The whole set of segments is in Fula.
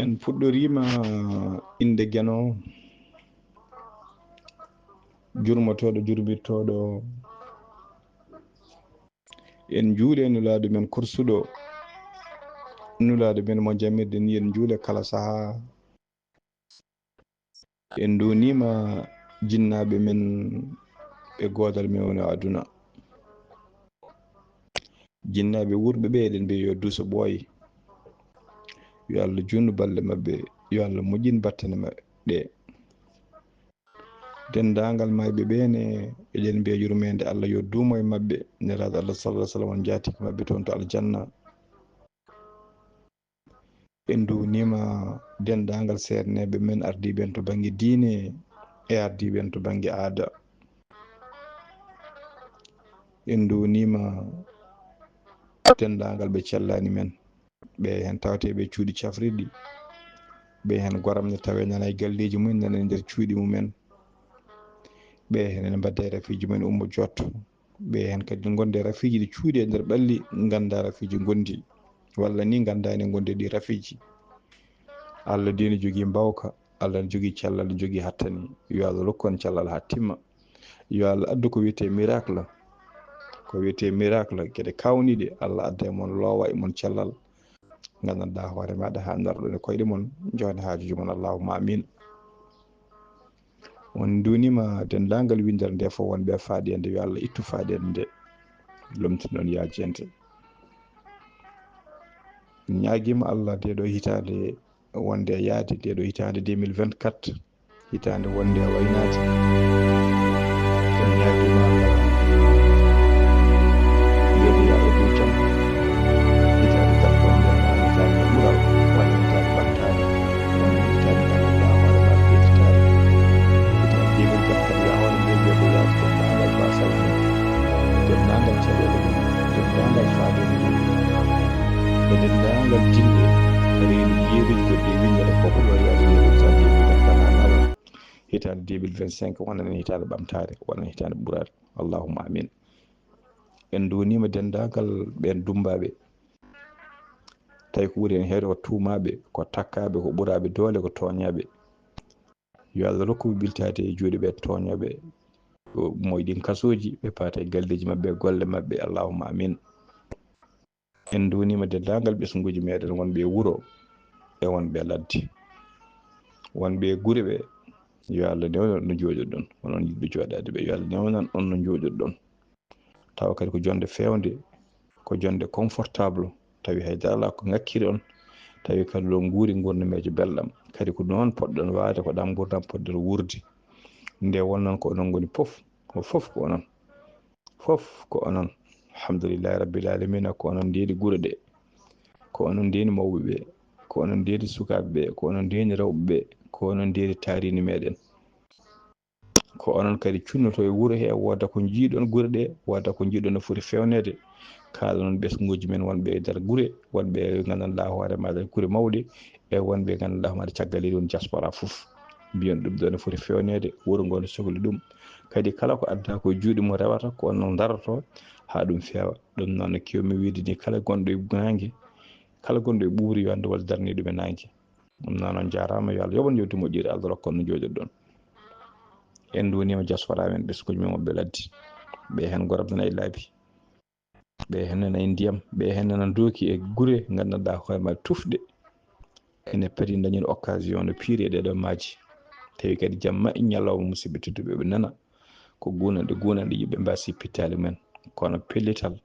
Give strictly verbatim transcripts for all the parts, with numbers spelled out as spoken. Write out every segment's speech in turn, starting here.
En puɗɗoriima innde Geno, jurmotooɗo, jurmittooɗo. En njuuli e Nulaaɗo men korsuɗo, Nulaaɗo men mo jamirɗen, en njuuli kala sahaa. En nduuniima jinnaaɓe men e goodal men woni aduna. Jinnaaɓe wuurɓe ɓe, eɗen mbiya yo duuso ɓooy. Yo Allah juutnu balɗe maɓɓe, yo Allah moƴƴin battane maɓɓe ɗe. Denndaangal maayɓe ɓe ne, eɗen mbiya yurmeende Allah yo duumo e maɓɓe. Nelaaɗo Allah sallallahu alaihi wasallam on jaatike maɓɓe toon to aljanna. En nduuniima denndaangal seerndeeɓe men ardiiɓe en to bannge diine e ardiiɓe en to bannge aada. En nduuniima denndaangal ɓe cellaani men, ɓe heen tawetee ɓe cuuɗi cafrirɗi, ɓe heen goram ne tawee nana e galleeji mum en, nana e nder cuuɗi mum en, ɓe heen ene mbaɗda e rafiiji mum en ummo jotto. Ɓe heen kadi ngonde rafiiji ɗi cuuɗi e nder ɓalli, ngannda rafiiji ngondi, walla ni nganndaani ngondi ɗi rafiiji. Allah dee ne jogii mbawka, Allah ne jogii cellal, ne jogii hattani. Yo Allah rokku en cellal haa timma. Yo Allah addu ko wiyetee miracle. Ko wiyetee miracle, geɗe kawniiɗe, Allah adda e mon, loowa e mon cellal. Nganndanɗaa hoore maaɗa haa ndarɗon e koyɗe mon, njoone haajuuji mon. Allahumma amin. On nduuniima denndaangal winndere nde fof wonɓe e faaɗeende, yo Allah ittu faaɗeende nde, lomtin on yaajente. Ñaagiima Allah nde ɗo hitaande wonde yaade, nde ɗo hitaande deux mille vingt-quatre, hitaande wonde waynaade. En ñaagiima Allah, yo nde yaha e dow jam. Hitaande dartonde, hitaande ɓural, walla hitaande ɓamtaare, walla hitaande nganndanɗaa hoore maa ɓeyditaare. Hitaande deux mille vingt-quatre, yo hoore nde wiya ko yaade denndaangal baasal mum, denndaangal caɗeele mum, denndaangal faadeende mum, e denndaangal dille, reedu jeeɗiɗi goɗɗi e winndere fof, yo yaade deux mille vingt-quatre haa nawa. Hitaande deux mille vingt-cinq wonana en hitaande ɓamtaare, wonana en hitaande ɓuraare. Allahumma amin. En nduuniima denndaangal ɓeen dummbaaɓe. Tawi ko ɓuri heen heewde ko tuumaaɓe, ko takkaaɓe, ko ɓuraaɓe doole, ko tooñaaɓe. Yo Allah rokku ɓe ɓiltaade e juuɗe ɓe tooñooɓe, ɓe ummo e ɗiin kasooji, ɓe paata e galleeji maɓɓe, e golle maɓɓe. Allahumma amin. En nduuniima denndaangal ɓesnguuji meeɗen wonɓe e wuro e wonɓe e ladde. Wonɓe e gure ɓe, yo Allah newnan on no njooɗoɗon, onon yiɗɓe jooɗaade ɓe, yo Allah newnan on no njooɗoɗon. Tawa kadi ko jonnde feewnde, ko jonnde confortable, tawi hay dara alaa ko ŋakkiri on, tawi kadi oɗon nguuri nguurnameeje belɗam. Kadi ko noon poɗɗon waade, ko ɗam nguurndam poɗɗon wuurde. Nde wonnon ko onon ngoni fof, ko fof ko onon. Fof ko onon. Alhamdulillahi Rabbil Alamina, ko onon ndeeni gure ɗe, ko onon ndeeni mawɓe ɓe, ko onon ndeeni sukaaɓe ɓe, ko onon ndeeni rewɓe ɓe, ko onon ndeeni taariindi meeɗen. Ko onon kadi cunnotoo e wuro he, wooda ko njiiɗon gure ɗe, wooda ko njiiɗon no foti feewneede. Kaalanon ɓesnguuji men wonɓe e nder gure, wonɓe nganndanɗaa hoore maaɗa gure mawɗe, e wonɓe nganndanɗaa hoore maaɗa caggal leydi woni diaspora fof. Mbiyon ɗum ɗo no foti feewneede, wuro ngo no sokli ɗum. Kadi kala ko addaa ko e juuɗe mum rewata, ko onon darotoo haa ɗum feewa. Ɗum noon no keewmi wiide ni, kala gonɗo e naange, kala gonɗo e ɓuuɓri, yo anndu walla darnii ɗum e naange. Ɗum noon on njaaraama, yo Allah yoɓ on yewti moƴƴiri, Allah rokka on no njooɗoɗon. En nduuniima diaspora men, ɓesnguuji men wonɓe ladde. Ɓe heen goram nana e laabi. Ɓe heen nana e ndiyam. Ɓe heen nana ndooki e gure nganndanɗaa hoore maaɗa tufɗe. Ene padi dañude occasion no piiri e ɗeeɗoo maaji. Tawi kadi jamma e ñalawma musidɓe tedduɓe ɓe nana. Ko guunanɗe, guunanɗe yiɗɓe mbaasi pittaali men. Kono pellital,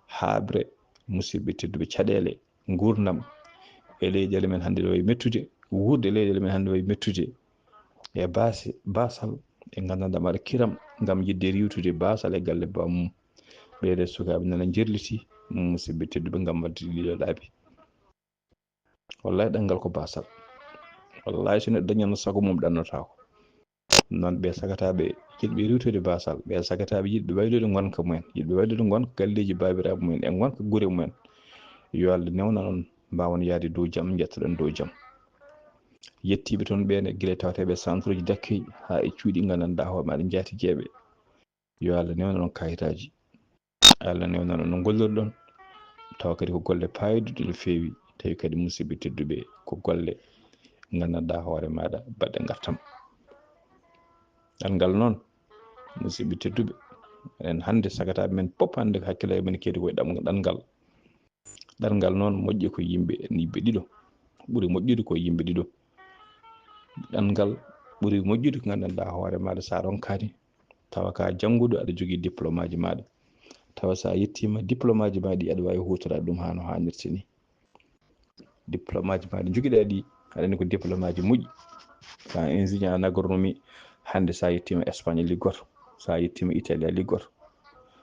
haaɓre, musidɓe tedduɓe, caɗeele, nguurndam e leyɗeele men hannde no wayi mettude, wuurde e leyɗeele men hannde no wayi mettude, e baasi, baasal, ɗe nganndanɗaa maɗa kiram, ngam yiɗde riiwtude baasal e galle bammum. Ɓeeɗo sukaaɓe nana njerliti, musidɓe tedduɓe, ngam waɗde ɗiɗo laabi. Wallahi, ɗanngal ko baasal. Wallahi, so neɗɗo dañano sago mum, ɗannotaako. Noon ɓe sagataaɓe yiɗɓe riiwtude baasal, ɓe sagataaɓe yiɗɓe waylude ngonka mumen, yiɗɓe waylude ngonka galleeji baabiraaɓe mumen e ngonka gure mumen. Yo Allah newnan on, mbaawon yahde dow jam, njettoɗon dow jam. Yettiiɓe toon ɓe ne, gila tawteeɓe centre uji d'accueil haa e cuuɗi nganndanɗaa hoore maaɗa njaatijeeɓe. Yo Allah newnan on kayitaaji. Allah newnan on no ngollirɗon. Tawa kadi ko golle paayduɗe no feewi. Tawi kadi musidɓe tedduɓe ko golle nganndanɗaa hoore maaɗa baɗɗe ngartam. Ɗanngal noon, musidɓe tedduɓe, enen hannde sagataaɓe men pop hannde ko hakkillaaji men keedi koye ɗam-, ɗanngal. Ɗanngal noon moƴƴi ko yimɓe, yimɓe ɗiɗo. Ɓuri moƴƴude ko yimɓe ɗiɗo. Ɗanngal ɓuri moƴƴude ko nganndanɗaa hoore maaɗa, so a ronkaani, tawa ka jannguɗo, aɗa jogii diplôme aji maaɗa. Tawa so a yettiima diplôme aji maa ɗi, aɗa waawi huutoraade ɗum haa no haanirta ni. Diplôme aji maaɗa ɗi njogiɗaa ɗi, aɗa anndi ko diplôme aji moƴƴi. Ka ingénieur en agronomie, hannde so a yettiima Espagne a liggoto, so a yettiima Italie a liggoto.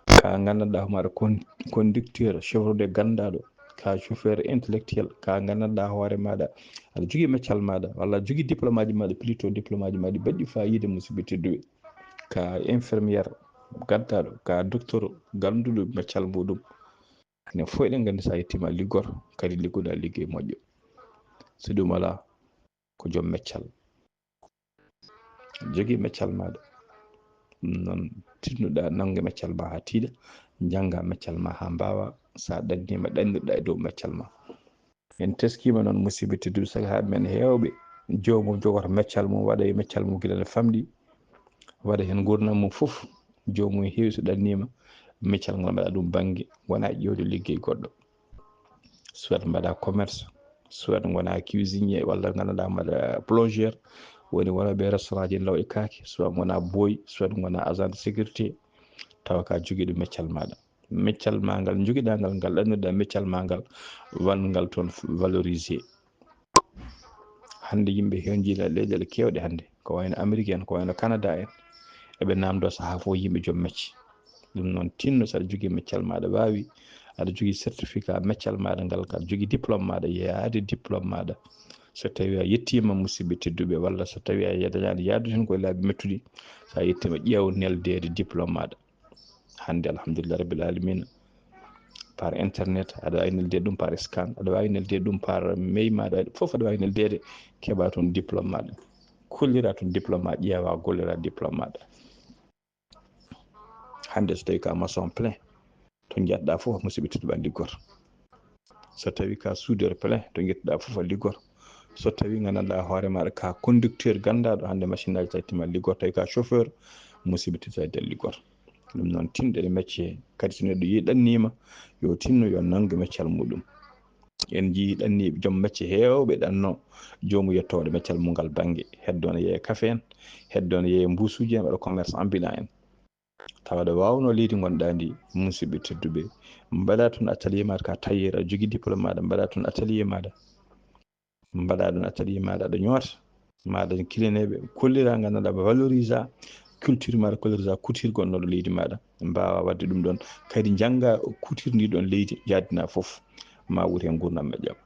Ka nganndanɗaa hoore maaɗa kon-, conducteur, chauffeur de ganndaaɗo, ka chauffeur intellectuel, ka nganndanɗaa hoore maaɗa, aɗa jogii meccal maaɗa, walla aɗa jogii diplôme aji maaɗa, plutôt diplôme aji maaɗa ɗi baɗɗi faayiida, musidɓe tedduɓe. Ka infirmière ganndaaɗo, ka docteur gannduɗo meccal muɗum. Enen fof eɗen nganndi so a yettiima a liggoto, kadi liggoɗaa liggey moƴƴo. So ɗum alaa, ko joom meccal. Jogii meccal maaɗa. Ɗum noon, tinnoɗaa nannge meccal maa haa tiiɗa, njanngaa meccal maa haa mbaawaa. So a ɗanniima, ɗannoɗaa e dow meccal maa. En teskiima noon, musidɓe tedduɓe, sagataaɓe men heewɓe, joomum jogoto meccal mum, waɗa e meccal mum gila no famɗi, waɗa heen nguurndam mum fof, joomum heewi so ɗanniima, meccal ngal mbaɗa ɗum bannge, wona ƴeewde liggey goɗɗo. Soit mbaɗa commerce, soit ngona cuisinier, walla nganndanɗaa mbaɗa plongeur, woni wonooɓe restaurant ji en law e kaake, soit ngona boy, soit ngona agent de sécurité, tawa ka jogiiɗo meccal maaɗa. Meccal ma ngal njogiɗaa ngal, ngal ɗannoɗaa meccal ma ngal, wan ngal toon f-, valorisé. Hannde yimɓe heen njiila leyɗeele keewɗe hannde, ko wayno Amérique en, ko wayno Canada en, eɓe naamndoo sahaa fof yimɓe joom mecce. Ɗum noon, tinno so aɗa jogii meccal ma, aɗa waawi, aɗa jogii certificat meccal maaɗa ngal, aɗa jogii diplôme maaɗa, yaade diplôme maaɗa. So tawii a yettiima, musidɓe tedduɓe, walla so tawii a dañaani yahdude heen ko e laabi mettuɗi, so a yettiima, ƴeew neldeede diplôme maaɗa. Hannde, alhamdulillah rabbil alamina, par internet, aɗa waawi neldeede ɗum par scan, aɗa waawi neldeede ɗum par mail maaɗa, fof aɗa waawi neldeede, keɓa toon diplôme maaɗa. Kollira toon diplôme maaɗa, ƴeewa, gollira diplôme maaɗa. Hannde, so tawii ka maçon plein, to njettoɗaa fof, musidɓe tedduɓe, a liggoto. So tawii ka soudeur plein, to njettoɗaa fof, a liggoto. So tawii nganndanɗaa hoore maaɗa ka conducteur ganndaaɗo hannde machine aji, tawi tima liggoto. Tawi ka chauffeur, musidɓe tedduɓe, a liggoto. Ɗum noon, tinɗere mecce, kadi so neɗɗo yiɗanniima, yo tinno, yo nanngu meccal muɗum. En njii ɗanniiɓe joom mecce heewɓe ɗanno, joomum yetto waɗa meccal mum ngal bannge. Heddo ne yeeya kafe en, heddo ne yeeya mbuusuuji en, waɗa commerce ambulant en. Tawa aɗa waawnoo leydi ngonɗaa ndi, musidɓe tedduɓe, mbaɗa toon atelier maaɗa ka tailleur, aɗa jogii diplôme maaɗa, mbaɗa toon atelier maaɗa. Mbaɗa ɗum atelier maaɗa, aɗa ñoota, maaɗa client ɓe, kollira nganndanɗaa, valorisa culture maaɗa, kollirsa couture gonnoɗo leydi maaɗa, mbaawa waɗde ɗum ɗoon. Kadi njannga couture ndi ɗoon leydi, njaadina fof, ma wuur heen nguurndam moƴƴam.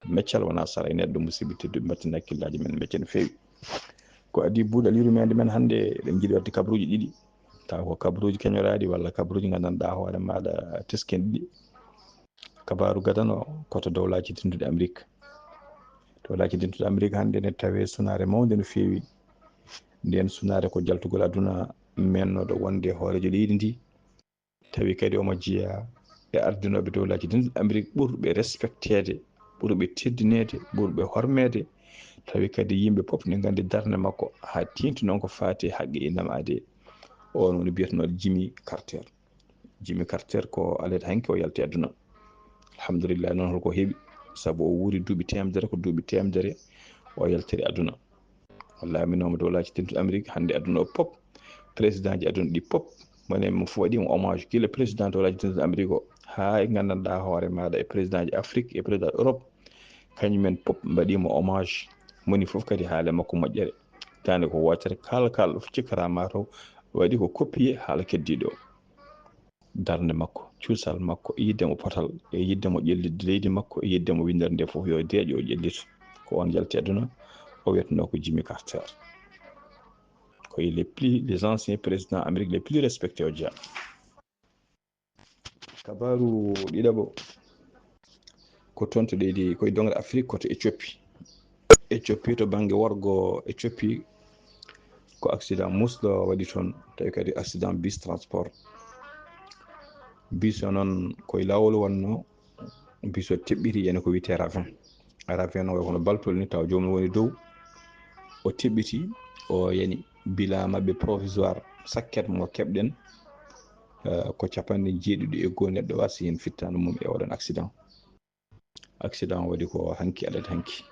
Meccal wonaa sara e neɗɗo, musidɓe tedduɓe, mbatten hakkillaaji men mecce no feewi. Ko adii buuɗal yurmeende men hannde, eɗen njiɗi waɗde kabaruuji ɗiɗi. Tawa ko kabaruuji keñoraaɗi walla kabaruuji nganndanɗaa hoore maaɗa teskinɗi ɗi. Kabaaru gadano ko to Dowlaaji Dentuɗi Amerik. Dowlaaji Dentuɗi Amerik hannde ne tawee sunaare mawnde no feewi. Ndeen sunaare ko jaltugol aduna meennooɗo wonde hooreejo leydi ndi. Tawi kadi omo jeyaa e ardinooɓe Dowlaaji Dentuɗi Amerik ɓurɓe respecteede, ɓurɓe teddineede, ɓurɓe hormeede. Tawi kadi yimɓe pop ne nganndi darnde makko haa teeŋti noon ko faati e haqqe innama aadee. Oon woni biyetenooɗo Jimmy Carter. Jimmy Carter ko alet hanki o yalti aduna. Alhamdulillah, noon holko heɓi? Sabu o wuuri duuɓi teemedere, ko duuɓi teemedere o yaltiri aduna. O laaminoo mo Dowlaaji Dentuɗi Amerik, hannde aduna o pop, président ji aduna ɗi pop, moni mo fof waɗi mo hommage, gila président Dowlaaji Dentuɗi Amerik o, haa e nganndanɗaa hoore maaɗa e président ji Afrik e président Europe, kañum en pop mbaɗi mo hommage, moni fof kadi haala e makko moƴƴere. Hitaande ko wootere, kala, kala ɗo cikkata ma taw Waɗi ko copier haala keddiiɗo. Darnde makko, cuusal makko, yidde mo potal, e yidde mo ƴellitde leydi makko, e yidde mo winndere nde fof yo deeƴo o ƴellitu. Ko on yalti aduna, o wiyetnoo ko Jimmy Carter. Ko les plus, les anciens présidents Amérique les plus respectés o jeyaa. Kabaaru ɗiɗaɓo, ko toon to leydi, ko e doŋre Afrik, ko to Éthiopie. Éthiopie, to bannge worgo Éthiopie, ko accident musɗo waɗi toon, tawi kadi accident bus transport. Bus o noon, ko e laawol wonnoo, bus o teɓɓiti, yani ko wiyetee ravin. Ravin o wayi kono baltol ni, tawa joomum woni dow. O teɓɓiti, o yani, bilan maɓɓe provisoire, sakket mo keɓɗen, eh, ko capanɗe jeeɗiɗi e goo neɗɗo wa si heen fittaandu mum e oɗon accident. Accident o waɗi ko hanki, adati hanki.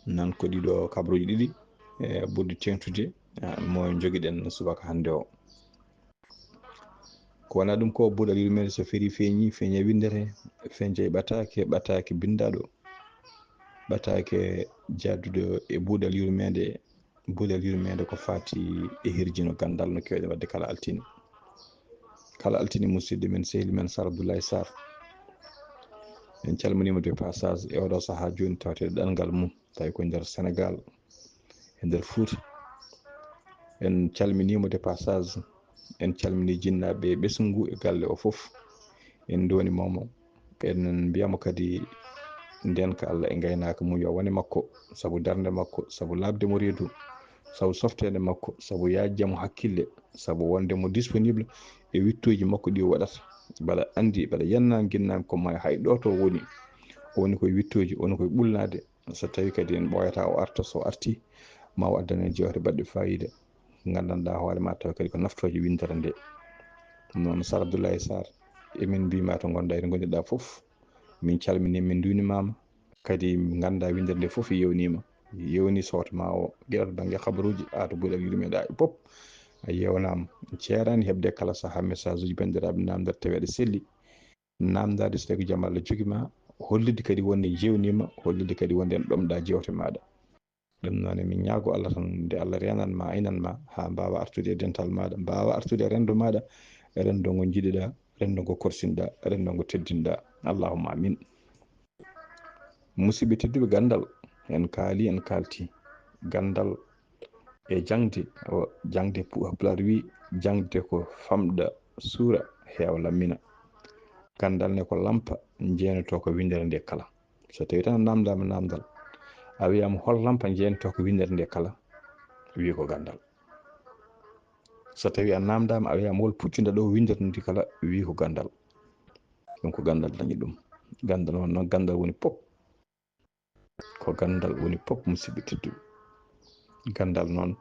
Nan ko ɗiɗo kabaruuji ɗiɗi, e ɓurɗi teeŋtude, eh, mo njogiɗen subaka hannde o. Ko wonaa ɗum ko buuɗal yurmeende so ferii feeñi, feeña winndere, feeña e ɓataake, ɓataake binndaaɗo, ɓataake jaaduɗo e buuɗal yurmeende, buuɗal yurmeende ko faati e hirjino ganndal no keewɗen waɗde kala altine. Kala altine musidɗo men, sehil men Sar Abdoulaye Sarr. En calminiima de passage e oɗo sahaa jooni tawteeɗo ɗanngal mum, tawi ko e nder Senegaal, e nder Fuuta. En calminiima de passage, en calminii jinnaaɓe ɓesngu e galle o fof. En ndooniima mo, en mbiyamo kadi ndeenka Allah e ngaynaaka mum yo wone makko, sabu darnde makko, sabu laaɓde mo reedu, sabu softeende makko, sabu yaajde mo hakkille, sabu wonde mo disponible e wiɗtooji makko ɗi o waɗata. Mbaɗa anndi, mbaɗa yannaa ginnaaɓe ko ma hay ɗo to woni. O woni koye wiɗtooji, o woni koye ɓulnaade. So tawii kadi en ɓooyataa o arta, so artii, ma o addane en jeewte baɗɗe faayiida. Nganndanɗaa hoore ma, tawa kadi ko naftooje winndere nde. Noon Sar Abdoulaye Sarr, emin mbiy ma to ngonɗaa, e to ngonirɗaa fof, min calminii, min nduunimaama. Kadi nganndaa winndere nde fof yewniima. Yewni sooto ma o, gila to bannge kabaruuji, haa to buuɗal yurmeende e pop. A yewnaama. Ceeraani heɓde kala sahaa message uji banndiraaɓe naamndata tawi aɗa selli. Naamndaade so tawi ko jam Allah jogi ma, hollitde kadi wonde jeewniima, hollitde kadi wonde en ɗomɗaa jeewte maaɗa. Ɗum noon, emin ñaago Allah tan, nde Allah reenan ma, aynan ma, haa mbaawa artude e dental maaɗa, mbaawa artude e renndo maaɗa, renndo ngo njiɗiɗaa, renndo ngo korsinɗaa, renndo ngo teddinɗaa. Allahumma amin. Musidɓe tedduɓe, ganndal, en kaali, en kaalti. Ganndal e jaŋde, o, jaŋde pu-, Pulaar wi, jaŋde ko famɗa suura, heewa lammina. Ganndal ne ko lampa, jeenotoo ko winndere nde kala. So tawii tan a naamndaama naamndal, a wiyaama hol lampa jeenotoo ko winndere nde kala, wii ko ganndal. So tawii a naamndaama, a wiyaama hol puccu nda ɗo winndere ndi kala, wii ko ganndal. Ɗum ko ganndal dañi ɗum. Ganndal won noon, ganndal woni pop. Ko ganndal woni pop, musidɓe tedduɓe. Ganndal noon,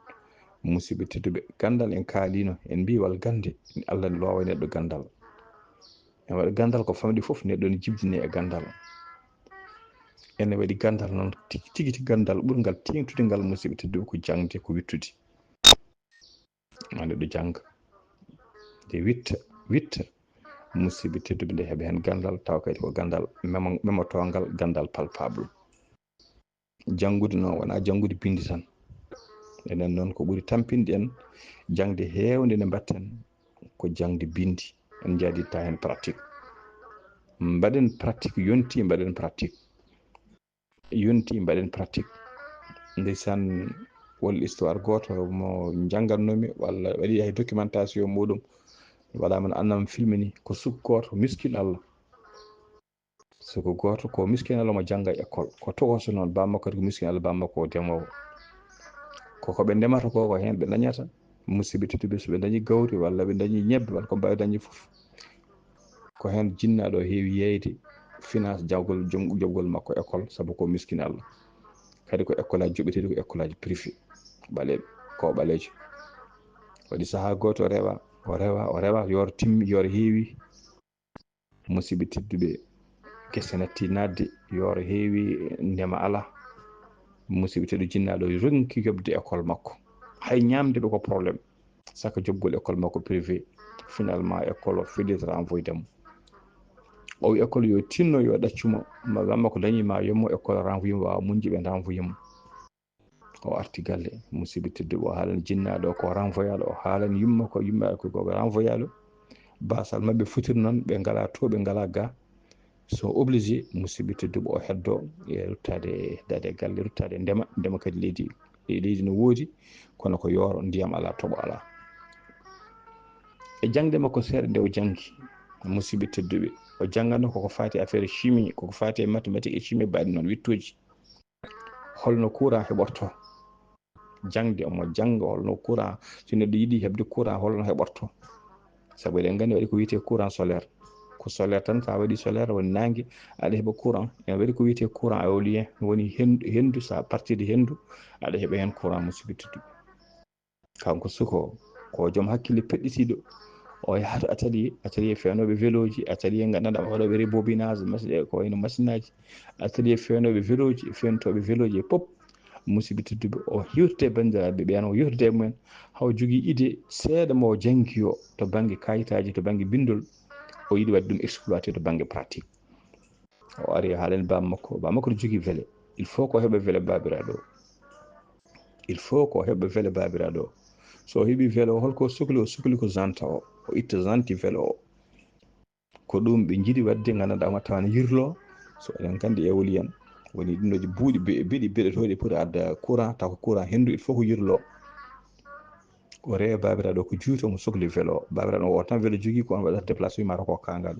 musidɓe tedduɓe, ganndal en kaaliino, en mbii wal gannde, Allah ne loowa neɗɗo ganndal. En waɗa ganndal ko famɗi fof, neɗɗo ne jibdine e ganndal. Ene waɗi ganndal noon, tigi tigi tigi ganndal ɓurngal teeŋtude ngal, musidɓe tedduɓe, ko jaŋde, ko wiɗtude. Ma neɗɗo jannga, nde wiɗta, wiɗta, musidɓe tedduɓe, nde heɓa heen ganndal, tawa kadi ko ganndal memo-, memotoongal, ganndal palpable. Janngude noon wonaa janngude binndi tan. Enen noon ko ɓuri tampinde en, jaŋde heewnde nde mbaɗten ko jaŋde binndi, en njaaditta heen pratique. Mbaɗen pratique, yonti mbaɗen pratique. Yonti mbaɗen pratique. Ndeysaan, wol histoire gooto mo njanngatnoomi, walla waɗi hay documentation muuɗum, waɗaama no annam filme ni, ko suka gooto miskin Allah. Suka gooto ko miskin Allah mo jannga e école. Ko tokoso noon, bammakko kadi ko miskin Allah, bammakko ko demoowo. Ko ko ɓe ndemata ko, ko heen ɓe dañata. Musidɓe tedduɓe, so ɓe dañi gawri, walla ɓe dañi ñebbe, walla ko mbaawi dañde fof, ko heen jinnaaɗo o heewi yeeyde finance jawgol, jom-, joɓgol makko école, sabu ko miskin Allah. Kadi ko école aji joɓeteeɗi, ko école aji privé, ɓaleeɓe, ko ɓaleejo. Waɗi sahaa gooto o rewa, o rewa, o rewa, yooro timmi, yooro heewi. Musidɓe tedduɓe, gese natti naatde, yooro heewi, ndema alaa. Musidɓe tedduɓe, jinnaaɗo ronki yoɓde école makko. Hay ñaamde ɓe ko problème. Saka joɓgol école makko privé. Finalement, école o fedde renvoyde mo. O wi école yo tinno, yo ɗaccu mo. Ma, wamma ko dañi ma yommo, école renvoyé mo, waawa muñde ɓe renvoyé mo. O arti galle, musidɓe tedduɓe, o haalani jinnaaɗo o ko renvoyaaɗo, o haalani yumma ko yumma ko renvoyaaɗo. Basal maɓɓe fotiri noon, ɓe ngalaa to, ɓe ngalaa ga. So obligé, musidɓe tedduɓe, o heddo e ruttaade e heddaade e galle, ruttaade e ndema, ndema kadi leydi, e leydi no woodi, kono ko yooro, ndiyam alaa, toɓo alaa. E jaŋde makko seeɗa nde o janngi, musidɓe tedduɓe, o janngano koko faati affaire chimie, koko faati e mathématique e chimie, baaɗi noon, wittooji. Holno courant heɓorto? Jaŋde, omo jannga holno courant, so neɗɗo yiɗi heɓde courant, holno heɓorto? Sabu eɗen nganndi waɗi ko wiyetee courant solaire. Ko solaire tan, so a waɗi solaire, woni naange, aɗa heɓa courant. Ene waɗi ko wiyetee courant éolien, woni hen-, henndu, so a partir de henndu, aɗa heɓa heen courant, musidɓe tedduɓe. Kanko suko o, ko joom hakkille peɗɗitiiɗo. O yaha to atelier, atelier fewnooɓe velooji, atelier nganndanɗaa waɗooɓe rebobinage, mas-, e ko wayno masinaaji, atelier fewnooɓe velooji, fewntooɓe velooji e pop. Musidɓe tedduɓe, o hirte banndiraaɓe ɓe, o hirte e mumen, haw jogii idée seeɗa mo o janngi o to bannge kayitaaji, to bannge binndol, o yiɗi waɗde ɗum exploité to bannge pratique. O ari, o haalani baaba makko, baaba makko no jogii vélo. Il faut ko heɓa vélo baabiraaɗo o. Il faut ko heɓa vélo baabiraaɗo o. So o heɓii vélo o, holko o sokli? O sokli ko jante o. O itta jante vélo o. Ko ɗum ɓe njiɗi waɗde, nganndanɗaa, ma tawa ne yirlo. So eɗen nganndi éolienne, woni ɗum ɗo buuɗi be-, beɗi beɗotooɗi pour adda courant, taw ko courant henndu, il faut ko yirlo. O rewa baabiraaɗo ko juuti, omo sokli vélo. Baabiraaɗo o tan vélo jogii, ko on waɗata déplacé, wi mata ko kangal.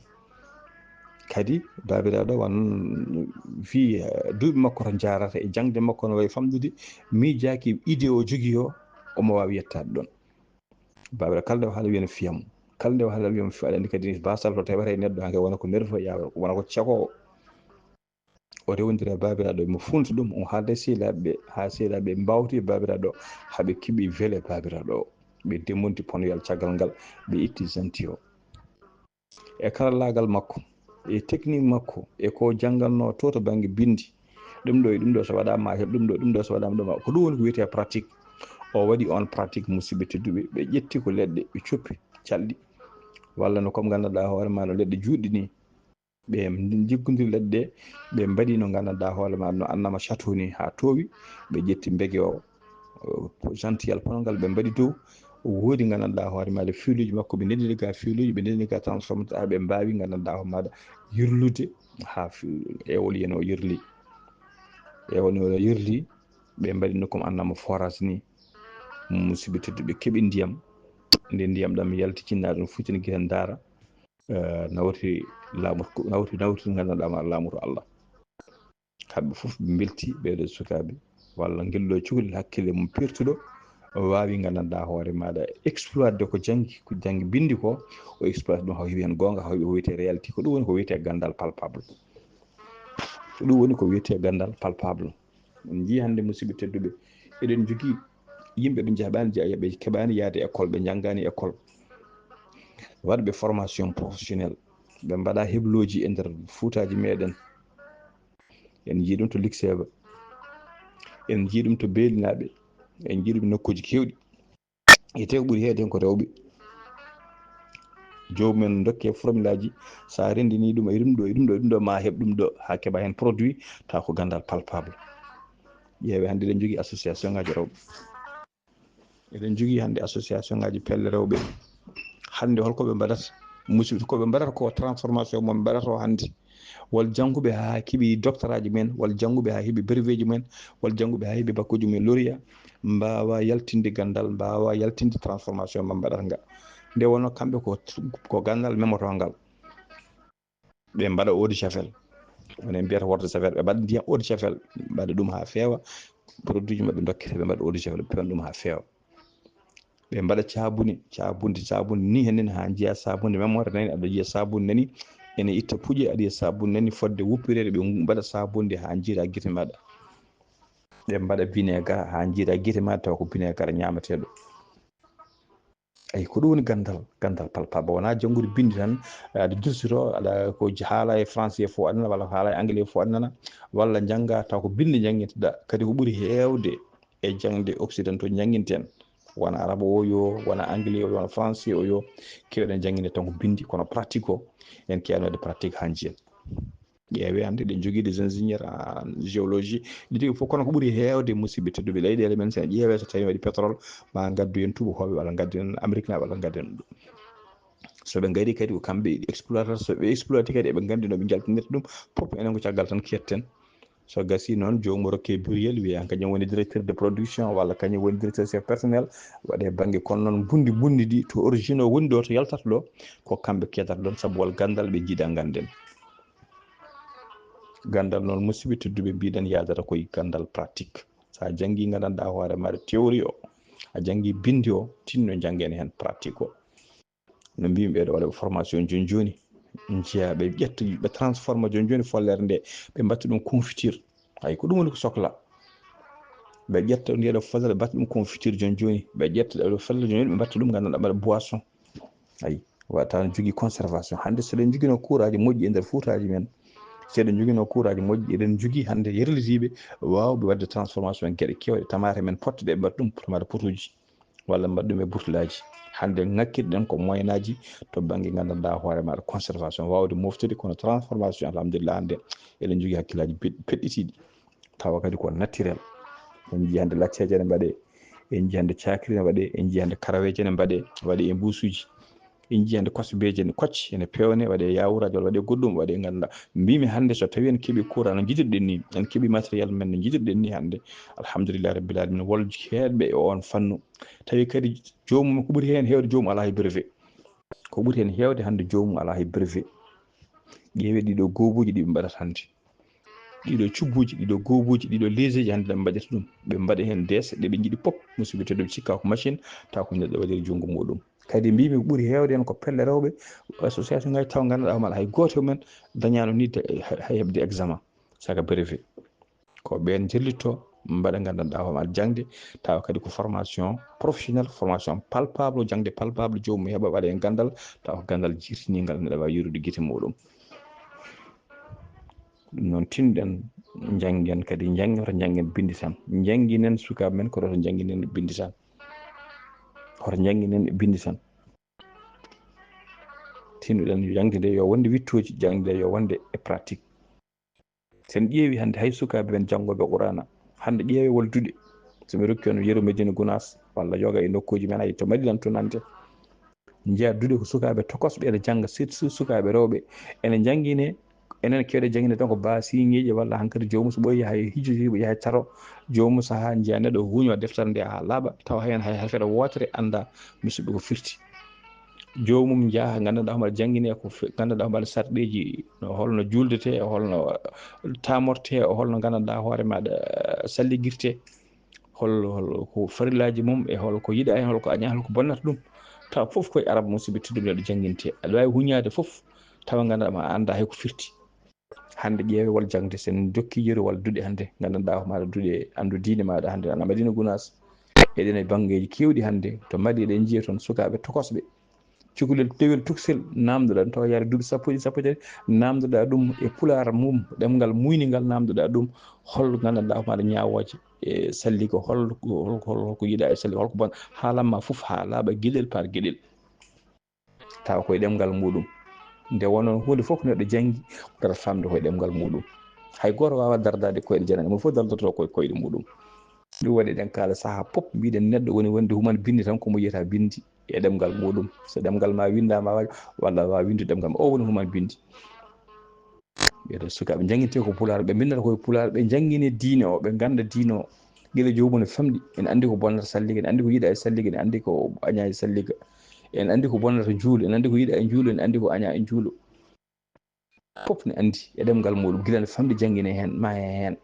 Kadi baabiraaɗo wan fii, eh, duuɓi makko to njaarata e jaŋde makko no wayi famɗude, miijaaki idée o jogii o, omo waawi yettaade ɗon. Baabiraaɗo kala nde o haala wiya no fiya mo. Kala nde o haala wiya mo fiya, aɗa anndi kadi basal to heɓata e neɗɗo, hanke wona ko nerveux, ya wona ko cakoowo. O rewondira e baabiraaɗo, mo funti ɗum, o haalda e sehilaaɓe ɓe, haa sehilaaɓe ɓe mbaawti e baabiraaɗo, haa ɓe keɓi vélo baabiraaɗo o. Ɓe demonti ponoyal caggal ngal, ɓe itti jante o. E karallaagal makko, e technique makko, e ko jannganno to, to bannge binndi, ɗum ɗo e ɗum ɗo so waɗaama ma heɓ ɗum ɗo, ɗum ɗo so waɗaama ɗum, ko ɗum woni ko wiyetee pratique. O waɗi on pratique, musidɓe tedduɓe, ɓe ƴetti ko leɗɗe, ɓe coppi, calɗi. Walla no comme nganndanɗaa hoore ma no leɗɗe juutɗe ni, ɓe jiggodiri leɗɗe ɗe, ɓe mbaɗi no nganndanɗaa hoore ma no annama château ni haa toowi, ɓe ƴetti mbege o, o, jantiyal pongal, ɓe mbaɗi dow. O woodi nganndanɗaa hoore maaɗa fiiluuji makko, ɓe ndendini ga fiiluuji, ɓe ndendini ga transformateur, haa ɓe mbaawi nganndanɗaa hoore maaɗa yirlude haa fi-, éolienne o yirli. Éolienne o yirli, ɓe mbaɗi no comme annama forage ni. Musidɓe tedduɓe, keɓi ndiyam, nde ndiyam ɗam yalti, cinna ɗum, futtini gite ndaara. Eh, nawti laamu, nawti, nawti nganndanɗaa ma laamu to Allah. Kamɓe fof ɓe mbelti, ɓeeɗo sukaaɓe, walla ngel ɗo cukalel hakkille mum pertuɗo, o waawi nganndanɗaa hoore maaɗa exploitde ko janngi, ko janngi binndi ko, o exploite ɗum, haw heɓi heen goonga, haw heɓi ko wiyetee réalité. Ko ɗum woni ko wiyetee ganndal palpable. Ko ɗum woni ko wiyetee ganndal palpable. On njii hannde, musidɓe tedduɓe, eɗen njogii yimɓe ɓe njaɓaani, ja-, ɓe keɓaani yahde école, ɓe njanngaani école, waɗɓe formation professionnelle, ɓe mbaɗa heblooji e nder fuutaaji meɗen. En njii ɗum to Likseba, en njii ɗum to Beelinaaɓe, en njii ɗum nokkuuji keewɗi. E te ko ɓuri heewde heen ko rewɓe. Joomum en dokke formulaaji, so a renndinii ɗum e ɗum ɗo, e ɗum ɗo, e ɗum ɗo, ma heɓ ɗum ɗo, haa keɓa heen produit, taw ko ganndal palpable. Ƴeewe hannde eɗen njogii association ngaaji rewɓe. Eɗen njogii hannde association ngaaji pelle rewɓe. Hannde holko ɓe mbaɗata? Musidɓe, ko ɓe mbaɗata ko transformation mo ɓe mbaɗata o hannde. Wal jannguɓe haa keɓi doctoraaji mumen, wal jannguɓe haa heɓi breveeji mumen, wal jannguɓe haa heɓi bakkuuji mumen lauréat, mbaawa yaltinde ganndal, mbaawa yaltinde transformation mo mbaɗata nga. Nde wonno kamɓe ko, ko ganndal memotongal. Ɓe mbaɗa eau de javel. Woni en mbiyata eau de javel. Ɓe mbaɗa ndiyam eau de javel, mbaɗa ɗum haa feewa. Produit ji maɓɓe ndokkete, ɓe mbaɗa eau de javel, ɓe pewna ɗum haa feewa. Ɓe mbaɗa caabuni, caabunde, caabunde ni henen haa njiya saabunde memoire nani, aɗa yiya saabunde nani, ene itta puƴe, aɗa yiya saabunde nani fodde wuppireede, ɓe mbaɗa saabunde haa njiira gite maɗa. Ɓe mbaɗa vinaigre haa njiira gite maɗa, taw ko vinaigre ñaamateeɗo. Eyi, ko ɗum woni ganndal, ganndal palpable. Wonaa janngude binndi tan, aɗa dursuto, aɗa ko haala e français fof aɗa nana, walla ko haala e anglais fof aɗa nana, walla njannga taw ko binndi njanngintoɗaa. Kadi ko ɓuri heewde e jaŋde occidentaux njannginten, wona arabo o yo, wona anglais o yo, wona français o yo, keewɗen jannginde tan ko binndi, kono pratique o, en keewani waɗde pratique haa njiyen. Ƴeewe hannde ɗen jogii des ingénieurs en géologie, ɗi tigi fof. Kono ko ɓuri heewde, musidɓe tedduɓe, leyɗeele men, so en ƴeewee, so tawi waɗi pétrole, ma ngaddu en tuubakooɓe, walla ngaddu en américain, walla ngaddu en ɗum. So ɓe ngari kadi, ko kamɓe exploiter, so ɓe exploiter kadi, eɓe nganndi no ɓe njaltinirta ɗum. Fof enen ko caggal tan keetten. So gasi noon, joomum rokke bureau, wiya kañum woni directeur de production, walla kañum woni directeur chef personnel, waɗe bannge. Kono noon, mbundi mbundi ɗi, to origine o woni ɗo, to yaltata ɗo, ko kamɓe keedata ɗon, sabu wal ganndal ɓe njiɗa ngannden. Ganndal noon, musidɓe tedduɓe, mbiɗen yaadata koye ganndal pratique. So a janngii, nganndanɗaa hoore maaɗa théorie o, a janngii binndi o, tinno njanngen heen pratique o. No mbimi, ɓeeɗo waɗa formation jooni jooni, njiya ɓe ƴetta, ɓe transforma jooni jooni follere nde, ɓe mbatta ɗum confiture. Ay, ko ɗum woni ko sokla. Ɓe ƴetta ndeɗo follere, ɓe mbatta ɗum confiture jooni jooni. Ɓe ƴetta ɗeɗo follere jooni jooni, ɓe mbatta ɗum, nganndanɗaa, mbaɗa boisson. Ay, wata no jogii conservation. Hannde, so eɗen njoginoo kuuraaji moƴƴi e nder fuutaaji men, so eɗen njoginoo kuuraaji moƴƴi, eɗen njogii hannde yerlitiiɓe waawɓe waɗde transformation e geɗe keewɗe. Tamaate men potte ɗe, ɓe mbaɗa ɗum tamaate potuuji, walla mbaɗa ɗum e burtulaaji. Hannde, ŋakkirɗen ko moyen aji to bannge, nganndanɗaa hoore maaɗa, conservation, waawde moftude, kono transformation, alhamdulillah, hannde eɗen njogii hakkillaaji ped-, peɗɗitiiɗi, tawa kadi ko naturel. En njii hannde lacceeje ne mbaɗee, en njii hannde caakri ne waɗee, en njii hannde karaweeje ne mbaɗee, waɗee e mbuusuuji. En njii hannde kosbeeje ne kocce, ene peewne, waɗee yaawuraaji, walla waɗee goɗɗum, waɗee, nganndanɗaa. Mbimi hannde, so tawii en keɓii courant no njiɗirɗen ni, en keɓii matériel men no njiɗirɗen ni hannde, alhamdulillahi rabbil alamin, wol heewɓe e oon fannu. Tawi kadi joomum, ko ɓuri heen heewde, joomum alaa hay brevet. Ko ɓuri heen heewde hannde, joomum alaa hay brevet. Ƴeewee ɗiɗo goobuuji ɗi ɓe mbaɗata hannde. Ɗiɗo cubbuuji, ɗiɗo goobuuji, ɗiɗo leeseeji hannde ɗe ɓe mbaɗata ɗum. Ɓe mbaɗa heen dees, ɗe ɓe njiɗi pop, musidɓe tedduɓe, cikka ko machine, tawa ko neɗɗo waɗiri junngo muɗum. Kadi mbimi ko ɓuri heewde heen ko pelle rewɓe, association ngaji, taw nganndanɗaa hoore maaɗa hay gooto e men dañaano ni de-, hay, hay heɓde examen, saka brevet. Ko ɓeen njillitto, mbaɗa, nganndanɗaa hoore maaɗa jaŋde, tawa kadi ko formation professionnelle, formation palpable, jaŋde palpable, joomum heɓa waɗa e ganndal, tawa ko ganndal jirtiningal, neɗɗo waawi yerude gite muɗum. Ɗum noon, tinɗen njanngen kadi, njanngen, hoto njanngen binndi tan. Njannginen sukaaɓe men, kono hoto njannginen binndi tan. Hoto njannginen binndi tan. Tinnoɗen jaŋde nde yo wonde wittooji, jaŋde nde yo wonde e pratique. So en ƴeewi hannde hay sukaaɓe men janngooɓe Quraana, hannde ƴeewee wol duɗe. So mi rokki on yeru Medina Gunaas walla yoga e nokkuuji men, hay to Madina to nante. Njiya duɗe ko sukaaɓe tokosɓe ene jannga, surtout sukaaɓe rewɓe ene njannginee. Enen keewɗe jannginde tan ko basiŋeeji walla hankadi joomum so ɓooyi yaha e hijjoji, yaha e taro. Joomum sahaa njiya neɗɗo huuño deftere nde haa laaɓa, tawa heen hay harfere wootere anndaa, musidɓe, ko firti. Joomum njaha, nganndanɗaa homo aɗa janngine, ko fe-, nganndanɗaa homo aɗa sarɗeeji, no holno juuldetee, holno tamortee, holno nganndanɗaa hoore maaɗa salligirtee, hol, hol ko farillaaji mum, e hol ko yiɗaa heen, hol ko añaa, hol ko bonnata ɗum. Tawa fof koye arab, musidɓe tedduɓe, neɗɗo janngintee. Aɗa waawi huñaade fof, tawa nganndanɗaa ma a anndaa hay ko firti. Hannde ƴeewee wol jaŋde, so en jokki yeru walla duɗe hannde, nganndanɗaa homo aɗa duɗe, anndu diine maaɗa hannde, ana Madina Gunaas. Eɗen e banngeeji keewɗi hannde, to Mali eɗen njiya toon sukaaɓe tokosɓe. Cukalel dewel tokosel naamndoɗaa ɗum, tawa yaade duuɓi sappo e ɗiɗi, sappo e tati, naamndoɗaa ɗum e pulaar mum, ɗemngal muyningal, naamndoɗaa ɗum hol nganndanɗaa homo aɗa ñaawooje e salliga, hol, hol, hol, hol ko yiɗaa e salliga, hol ko bon, haalan ma fof haa laaɓa geɗel par geɗel. Tawa koye ɗemngal muɗum. Nde wonno huunde fof ko neɗɗo janngi, ɓurata faamde koye ɗemngal muɗum. Hay gooto waawaa dardaade koyɗe janani, mo fof dardotoo koye koyɗe muɗum. Ɗum waɗi eɗen kaala sahaa pop, mbiɗen neɗɗo woni wonde human binndi tan ko mo yiyata binndi e ɗemngal muɗum. So ɗemngal ma winndaama, a waawaa, walla a waawaa winndude ɗemngal ma, o woni human binndi. Ɓeeɗo sukaaɓe njanngintee ko pulaar, ɓe mbinnata koye pulaar, ɓe njanngine diine o, ɓe ngannda diine o. Gila joomum ne famɗi, ene anndi ko bonnata salliga, ene anndi ko yiɗaa e salliga, ene anndi ko añaa e salliga, ene anndi ko bonnata njuulu, ene anndi ko yiɗaa e njuulu, ene anndi ko añaa e njuulu. Fof ne anndi e ɗemngal muɗum, gila ne famɗi janngine heen, ma e heen.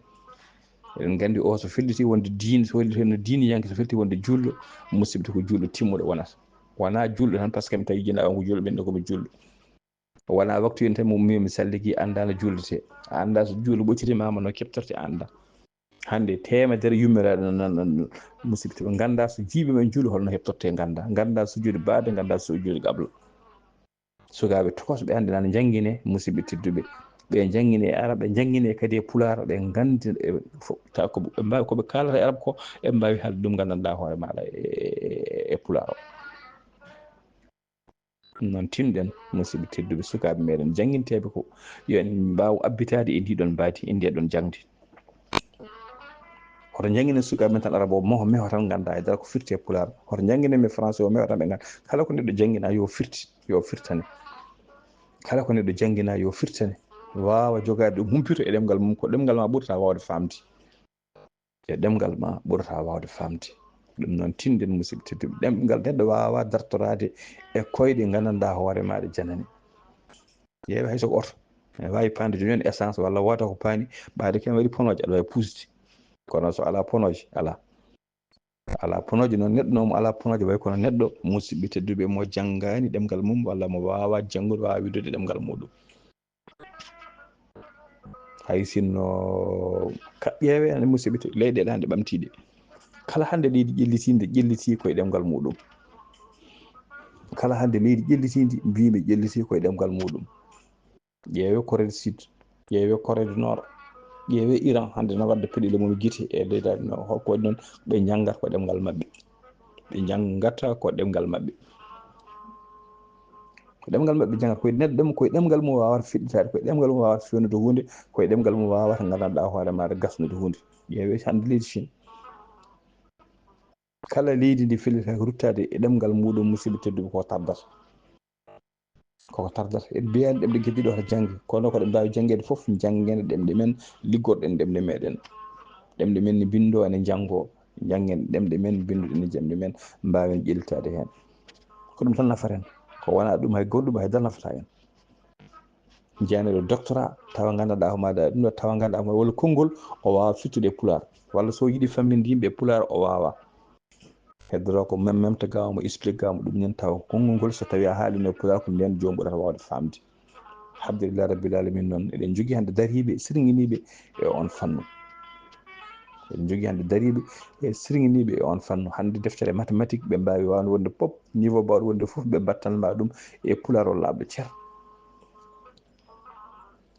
Eɗen nganndi o so felliti wonde diine, so felliti wonde diine yanke, so felliti wonde juulɗo, musidɓe, ko juulɗo timmuɗo wonata. Wonaa juulɗo tan, par ce que mi tawi jinnaɓe am ko juulɓe, min ne ko mi juulɗo. Wonaa waktu yen tan mi ummii mi salligi, anndaa no juuldetee. A anndaa so juulɗo ɓoccitiima ma no keɓtortee, a anndaa. Hannde teemedere yummiraaɗo nan, nan, nan, musidɓe, nganndaa so jiiɓiima e juulɗo holno heɓtortee, nganndaa. Nganndaa sujuude baade, nganndaa sujuude qabla. Sukaaɓe tokosɓe hannde nana njanngine, musidɓe tedduɓe. Ɓe njanngine e arab, ɓe njanngine kadi e pulaar, ɓe nganndi e fof. Tawa ko ɓe mbaawi, ko ɓe kaalata e arab ko, ɓe mbaawi haalde ɗum, nganndanɗaa hoore maaɗa e, e, e pulaar o. Ɗum noon, tinɗen, musidɓe tedduɓe, sukaaɓe meɗen jannginteeɓe ko, yo en mbaaw abbitaade e ndiɗon mbaadi, e ndiɗon jaŋde. Hoto njannginen sukaaɓe men tan arabo o, meho, meho tan, ngannda e dara ko firti e pulaar. Hoto njannginen ɓe français o, meho tan, ɓe ngannda. Kala ko neɗɗo janngina, yo firti, yo firtane. Kala ko neɗɗo janngina, yo firtane. Waawa jogaade ɗum, humpito e ɗemngal mum, ko ɗemngal ma ɓurata waawde faamde. E ɗemngal ma ɓurata waawde faamde. Ɗum noon, tinɗen, musidɓe tedduɓe, ɗemngal neɗɗo waawaa dartoraade e koyɗe nganndanɗaa hoore maaɗa janani. Ƴeewe hay so ko oto. Ene waawi paande jooni on essence walla wota ko paani, ɓaade kam waɗi ponooje, aɗa waawi puusde. Kono so alaa ponooje, alaa. Alaa ponooje noon, neɗɗo noon mo alaa ponooje, way kono neɗɗo, musidɓe tedduɓe, mo janngaani ɗemngal mum walla mo waawaa janngude, waawaa winndude ɗemngal muuɗum. Hay sinno ka ƴeewe, ande musidɓe, leyɗeele hannde ɓamtiiɗe. Kala hannde leydi ƴellitiinde, ƴellitii koye ɗemngal muuɗum. Kala hannde leydi ƴellitiindi, mbiimi ƴellitii koye ɗemngal muuɗum. Ƴeewe Corée du Sud, ƴeewe Corée du Nord, ƴeewe Iran, hannde no wadde peɗeli mum gite e leydi, no, ko waɗi noon ɓe njanngata ko ɗemngal maɓɓe. Ɓe njanngata ko ɗemngal maɓɓe. Ko ɗemngal maɓɓe njanngata, koye neɗɗo ɗem-, koye ɗemngal mum waawata fiɗɗitaade, koye ɗemngal mum waawata fewnude huunde, koye ɗemngal mum waawata nganndanɗaa hoore maaɗa gasnude huunde. Ƴeewe hannde leydi Chine. Kala leydi ndi fellitaaki ruttaade e ɗemngal muuɗum, musidɓe tedduɓe, ko tardata. Koko tardata. En mbiyaani ɗemɗe gedde ɗo hata jannge, kono ko ɗe mbaawi janngeede fof, njanngen ɗemɗe men, liggorɗen ɗemɗe meɗen. Ɗemɗe men ne mbinndoo, ene njanngoo, njanngen ɗemɗe men, mbinnduɗen e ɗemɗe men, mbaawen ƴellitaade heen. Ko ɗum tan nafata en. Ko wonaa ɗum, hay goɗɗum, hay dara nafata en. Njiyane ɗo doctorat, tawa nganndanɗaa ko maɗa ɗum ɗo, tawa nganndanɗaa ko maɗa, walla konngol o waawaa firtude e pulaar, walla so yiɗi famminde yimɓe e pulaar o waawaa. Heddotoo ko mem-, memta gaa mo, explique gaa mo ɗum nen, tawa konngol ngol so tawii a haalino e pulaar ko ndeen joom ɓurata waawde faamde. Alhamdulillahi Rabbil Alamin noon, eɗen njogii hannde dariiɓe, sirŋiniiɓe e oon fannu. Eɗen njogii hannde dariiɓe e sirŋiniiɓe e oon fannu. Hannde deftere mathématique ɓe mbaawi waawde wonde pop, niveau mbaawɗo wonde fof, ɓe mbattan ma ɗum e pulaar o laaɓɗo cer.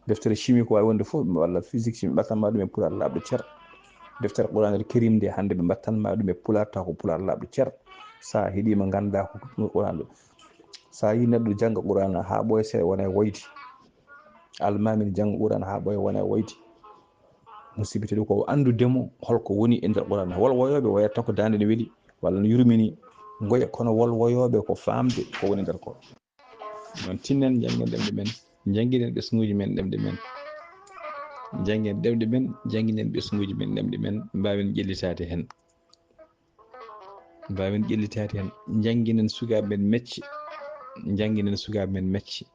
Deftere chimie ko waawi wonde fof, walla physique, si ɓe mbattan ma ɗum e pulaar laaɓɗo cer. Deftere Quraanul Kariim nde hannde ɓe mbattan ma ɗum e pulaar, taw ko pulaar laaɓɗo cer. So a heɗiima, nganndaa ko ɗum Quraan ɗo. So a yii neɗɗo jannga Quraan haa ɓooya seeɗa, wona e woyde. Almaami ne jannga Quraan haa ɓooya, wona e woyde. Musidɓe tedduɓe, ko anndude mo holko woni e nder Quraan. Wol woyooɓe woyata ko daande ne weli, walla no yurmini, ngoya, kono wol woyooɓe ko faamde ko woni nder ko. Noon, tinnen, njanngen ɗemɗe men, njannginen ɓesnguuji men ɗemɗe men. Njanngen ɗemɗe men, njannginen ɓesnguuji men ɗemɗe men, mbaawen ƴellitaade heen. Mbaawen ƴellitaade heen. Njannginen sukaaɓe men mecce, njannginen sukaaɓe men mecce.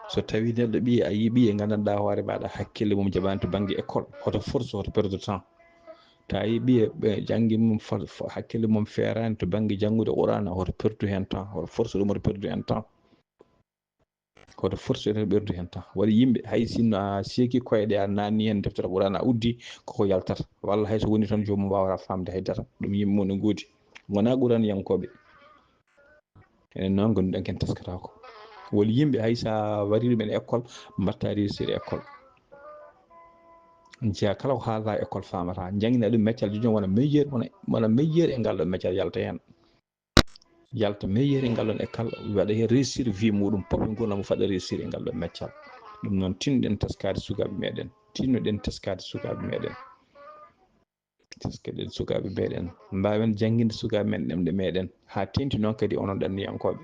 So tawii neɗɗo ɓiye, a yii ɓiye nganndanɗaa hoore maaɗa, hakkille mum jaɓaani to bannge école, hoto force, hoto perdre temps. Tawi ɓiye ɓe janngi mum fa-, fa-, hakkille mum feeraani to bannge janngude Qur'aana, hoto perdu heen temps, hoto force ɗum, hoto perdu heen temps. Hoto force, hoto perdu heen temps. Waɗi yimɓe, hay sinno a seeki koyɗe, a naanni heen deftere Qur'aana, a uddi, koko yaltata. Walla hay so woni toon, joomum waawata faamde hay dara. Ɗum yimɓe mum ne ngoodi. Ngonaa Qur'aaniyankooɓe. Enen noon, ngonɗen ken teskataako. Wol yimɓe, hay so a warii ɗum en école, mbaɗta réussir école. Njiya kala ko haalata école faamata. Njanngina ɗum meccal jooni wona meilleur, wona, wona meilleur e ngal ɗo meccal, yalta heen. Yalta meilleur e ngal ɗon école, waɗa heen réussir vie muɗum, pop e nguurndam mum faɗa réussir e ngal ɗo meccal. Ɗum noon, tinɗen teskaade sukaaɓe meɗen. Tinnoɗen teskaade sukaaɓe meɗen. Teskaɗen sukaaɓe meɗen. Mbaawen jannginde sukaaɓe men ɗemɗe meɗen. Haa teeŋti noon kadi onon ɗanniyankooɓe.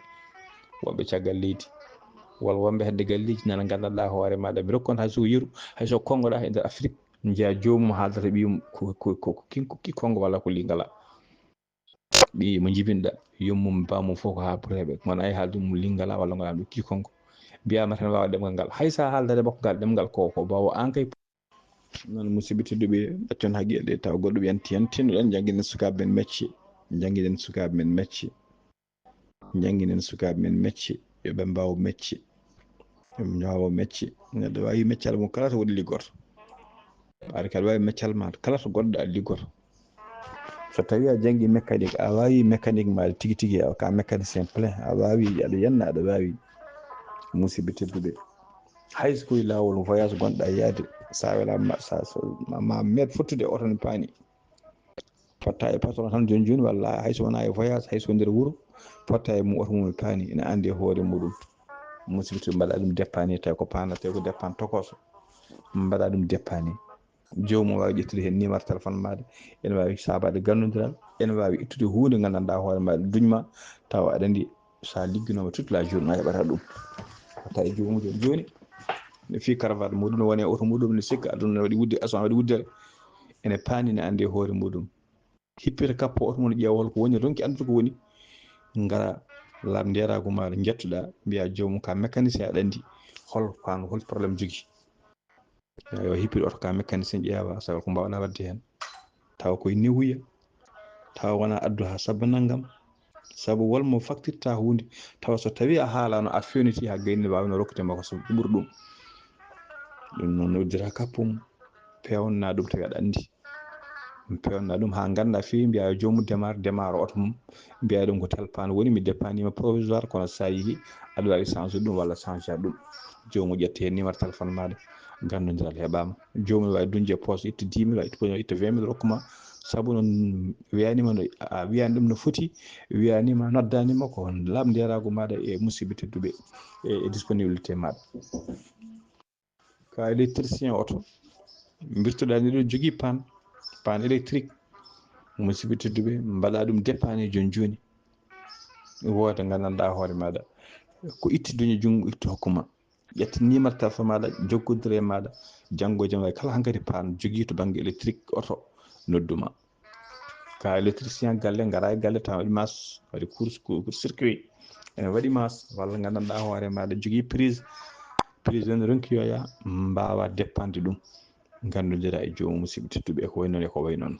Woɓɓe caggal leydi. Walla wonɓe hedde galleeji nana nganndanɗaa hoore maaɗa. Mi rokkan hay so ko yeru, hay so ko konngoɗaa e nder Afrik. Njiya joomum haaldata ɓiyum ko, ko, ko, ko kin-, ko ki Konngo walla ko Lingala. Ɓiye mo njibinɗa, yummum, bammum fof ko haa ɓureeɓe. Ngonaa e haalde mum Lingala walla ngonaa ɗum ki Konngo. Mbiyaama tan waawa ɗemngal ngal. Hay so a haaldaade makko ngal ɗemngal ko, ko baawo aan kay. Noon, musidɓe tedduɓe, accon haqqille, tawa goɗɗo ɓe yanti heen. Tinnoɗen, njannginen sukaaɓe men mecce. Njannginen sukaaɓe men mecce. Njannginen sukaaɓe men mecce. Yo ɓe mbaaw mecce. Yo ɓe mbaaw mecce. Neɗɗo waawi meccal mum kala to woni liggoto. Ɓaade kadi waawi meccal ma kala to goɗɗo a liggoto. So tawii a janngi mécanique, a waawi mécanique ma tigi tigi, a ka mécanicien plein, a waawi, aɗa yenna, aɗa waawi. Musidɓe tedduɓe, hay so ko e laawol voyage ngonɗa yaade, sa welaama, sa, so, ma, ma meeɗ fottude e oto ne paani. Potta e patron tan joni joni, walla hay so wona e voyage, hay so nder wuro, potta e mum oto mum e paani, ina andi e hoore muɗum. Musiba to mbaɗa ɗum dépannde, tawi ko paana, tawi ko dépannde tokoso. Mbaɗa ɗum dépannde. Joomum waawi ƴettude heen numéro téléphone maaɗa, ene waawi saabaade ganndondiral, ene waawi ittude huunde nganndanɗaa hoore maaɗa duñma, tawa aɗa anndi so a ligginooma toute la journée a heɓata ɗum. Tawi joomum jooni jooni, ne fii cravate muɗum, ne woni e oto muɗum, ne sikka aduna ne waɗi wudde, aso waɗi wuddere, ene paani, ne anndi e hoore muɗum. Hippita kappo oto mum, ƴeewa hol ko woni, ronki anndude ko woni. Ngara laaɓ ndeeraagu maaɗa, njettuɗaa, mbiyaa joomum ka mécanicien, aɗa anndi hol paanu, hol problème jogii. Yo hippir oto ka mécanicien, ƴeewa sabu ko mbaawɗaa waɗde heen. Tawa koye newuya, tawa wona addu haa sabba nanngam, sabu wol mo faktirta huunde, tawa so tawii a haalaano, a fewniti haa gayni, waawno rokkude ma ko so ɓuri ɗum. Ɗum noon noddira kappum, peewna ɗum tawi aɗa anndi. Peewna ɗum haa ngannda feewi, mbiyaa yo joomum démarre, démarre oto mum, mbiyaa ɗum ko tel paan woni, mi dépanndiima provisoire, kono so a yehii aɗa waawi changé ɗum walla changé ɗum. Joomum ƴetta heen numéro téléphone maaɗa, ganndondiral heɓaama. Joomum waawi duñde e poche, itta dix mille, itta vingt mille, rokku ma. Sabu noon wiyaniima no, a wiyani ɗum no foti, wiyaniima, noddanima, ko laaɓ ndeeraagu maaɗa e musiɓɓe tedduɓe e, e disponibilité maaɗa. Ka électricien oto, mbirtuɗaa ni ɗo jogii paan, paan électrique, musiɓɓe tedduɓe, mbaɗa ɗum dépannde jooni jooni. Wooda nganndanɗaa hoore maaɗa, ko itti duña junngo, itti hokku ma. Ƴetta numéro téléphone maaɗa, jokkodire e maaɗa, janngo e jam, kala hankadi paan jogii to bannge électrique oto, noddu ma. Ka électricien galle, ngara e galle, tawa waɗi mas, waɗi court, court circuit, ene waɗi mas, walla nganndanɗaa hoore maaɗa jogii prise, prise ene ronki yo yaa, mbaawa dépannde ɗum, nganndondira e joomum, musiɓɓe tedduɓe, e ko wayi noon, e ko wayi noon.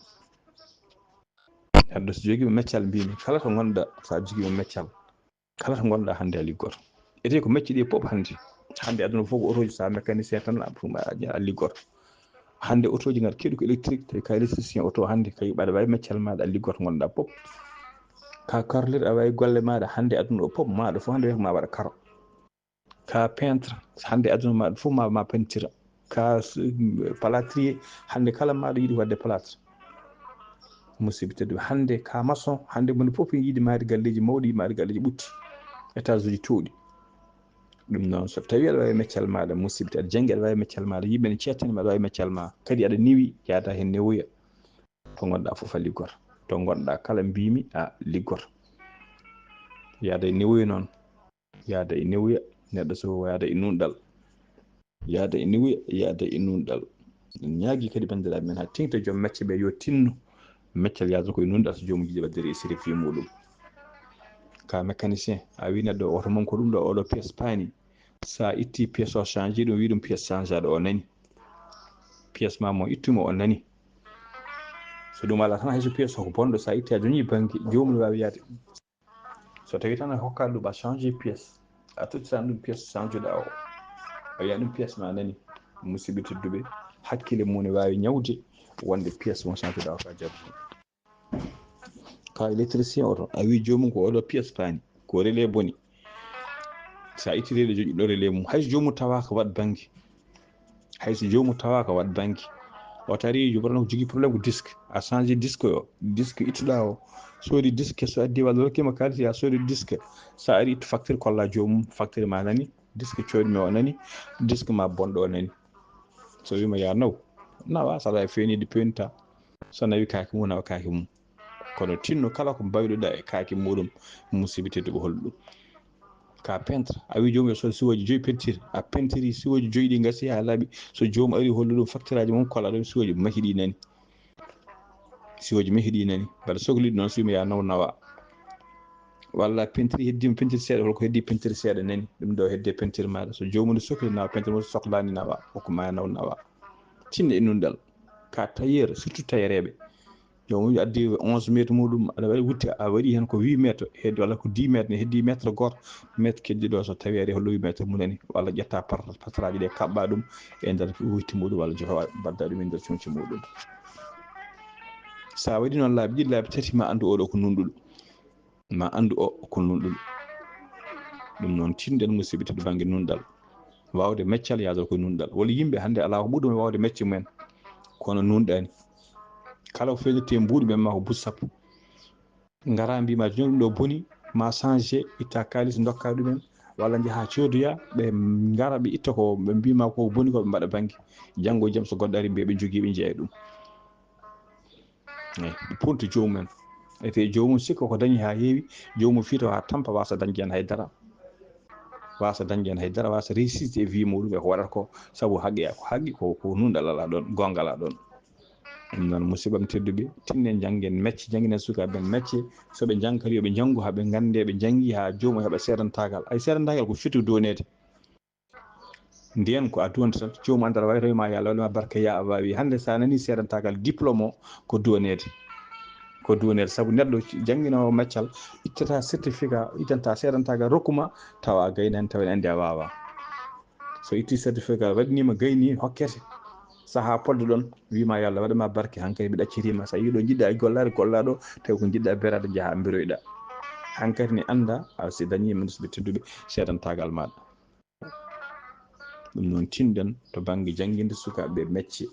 Heddo so jogiima meccal, mbimi, kala to ngonɗaa, so a jogiima meccal, kala to ngonɗaa hannde a liggoto. Ete ko mecce ɗi pop hannde. Hannde aduna fof ko otoji, so a mécanicien tan, a ɗum a, a liggoto. Hannde otoji ngar keɗu ko électrique, tawi ka électricien oto hannde, kay aɗa waawi meccal maaɗa, a liggoto ngonɗaa pop. Ka carreleur, a waawi golle maaɗa, hannde aduna o pop, maaɗa fof hannde ma waɗa karo. Ka peintre, hannde aduna maaɗa fof ma, ma pentira. Ka s-, plâtrier, hannde kala maaɗa yiɗi waɗde plâtre. Musiɓɓe tedduɓe, hannde ka maçon, hannde moni fof yiɗi maayde galleeji mawɗi, yiɗi maayde galleeji ɓutti, étage uji towɗi. Ɗum noon, so tawii aɗa waawi meccal maaɗa, musiɓɓe, aɗa janngi, aɗa waawi meccal maaɗa, yimɓe ne ceettani ma, aɗa waawi meccal ma, kadi aɗa newi, yaada heen newoya. To ngonɗaa fof a liggoto. To ngonɗaa kala mbimi a liggoto. Yaada e newoya noon. Yaada e newuya, neɗɗo so yaada e nunɗal. Yaada e newuya, yaada e nunɗal. En ñaagi kadi banndiraaɓe men, haa teŋta joom mecce ɓe yo tinno meccal yaada ko e nunɗal, so joomum jiɗi waɗde réussir e fii muɗum. Ka mécanicien, a wi neɗɗo oto mum ko ɗum ɗo, oɗo pièce paani. So a itti pièce o changé ɗum, wi ɗum pièce changé ɗo o nani. Pièce ma mo ittuma o nani. So ɗum alaa tan, hay so pièce o ko bonɗo, so a itti a joñi bannge, joomum waawi yaade. So tawii tan a hokkaali ɗum, a changé pièce, a tottitaani ɗum pièce changeɗaa o, a wiyani ɗum pièce ma nani, musiɓɓe tedduɓe, hakkille mum ne waawi ñawde wonde pièce mo changeɗaa o ka jarduɗo. Ka électricien oto, a wi joomum ko oɗo pièce paani, ko relais boni. So a itti relais, joƴƴi ɗo relais mum, hay so joomum tawaaka, waɗ bannge. Hay so joomum tawaaka, waɗ bannge. O taari jubranoo ko jogii problème ko disque. A changé disque o, disque ittuɗaa o. Soodi disque, so addi walla rokkima kaalis, ya soodi disque. So a ari ittu facture kolla joomum, facture ma nani, disque coodmi o nani, disque ma bonɗo o nani. So wiima ya naw, nawa, so aɗa waawi fewnide pewnita. So nawi kaake mum, nawa kaake mum. Kono tinno kala ko mbayluɗaa e kaake muɗum, musiɓɓe tedduɓe, hol ɗum. Ka peintre, a wi joomum yo sood siwooji joyi peinture, a peintiri siwooji joyi ɗi ngasi haa laaɓi, so joomum ari hollu ɗum facture aji mum, kolla ɗum siwooji mahi ɗi nani. Siwooji mahi ɗi nani. Mbaɗa sokliɗi noon, so wiima ya naw, nawa. Walla peintiri heddiima peinture seeɗa, holko heddi peinture seeɗa nani. Ɗum ɗo hedde peinture maaɗa. So joomum ne sokli nawa peinture mum, so soklaani nawa, hokku ma ya naw, nawa. Tinno e nunɗal. Ka tailleur, surtout tailleureɓe. Joomum addi onze mètre muɗum, aɗa waɗi wutte, a waɗi heen ko huit mètre, heddi walla ko dix mètre, ne heddi mètre gooto, mètre keddiɗo, so tawii ari hollo huit mètre mum nani, walla ƴetta par-, patraji ɗe kaɓɓa ɗum e nder wutte muɗum, walla jofa badda ɗum e nder comci muɗum. So a waɗi noon laabi ɗiɗi, laabi tati, ma anndu oɗo ko nunɗuɗo. Ma anndu o ko nunɗuɗo. Ɗum noon, tinɗen musiɓɓe tedduɓe bannge nunɗal. Waawde meccal yaadata ko nunɗal. Wala yimɓe hannde alaa ko ɓuri ɗum waawde mecce mumen, kono nunɗaani. Kala ko fewnirte mbuuɗi ɓen ma ko buuɗi sappo. Ngara mbima jooni ɗum ɗo boni, ma changé, itta kaalis dokka ɗumen, walla njaha coodoya, ɓe ngara ɓe itta ko ɓe mbima ko boni ko ɓe mbaɗa bannge. Janngo e jam so goɗɗo ari mbiya ɓe njogii ɓe njeeya ɗum. Eyi, ɓe ponti joomum en. Ete joomum sikka ko dañi haa heewi, joomum fiito haa tampa wasa dañde heen hay dara. Wasa dañde heen hay dara, wasa réussir e vie muɗum e ko waɗata ko, sabu haqqi ko haqqi ko, ko nunɗal ala ɗon, goonga ala ɗon. Ɗum noon, musidɓam tedduɓe, tinnen janngen mecce, jannginen sukaaɓe men mecce. So ɓe njangkali, yo ɓe njanngu haa ɓe nganndi, ɓe njanngi haa joomum heɓa seedantaagal. Ay seedantaagal ko fitu doneede. Ndeen ko a duwanta tan, joomum annda aɗa waawi, tawi ma yo Allah waɗ ma barke, ya a waawi. Hannde so a nanii seedantaagal, diplôme o ko duwaneede. Ko duwaneede, sabu neɗɗo jannginoowo maccal ittata certificat, ittanta seedantaagal, rokku ma, tawa a gaynaani, tawa ene anndi a waawaa. So itti certificat, waɗnii ma gayni, hokkete. Sahaa podde ɗon, wii ma yo Allah waɗ ma barke, hankadi mi ɗaccitiima. So a yii ɗo njiɗɗa e gollaade, gollaa ɗo, tawi ko njiɗɗa beraade, njahaa mbiroyɗaa. Hankadi ne annda, a si dañii, musidɓe tedduɓe, seedantaagal maaɗa. Ɗum noon, tinɗen to bannge jannginde sukaaɓe ɓe mecce.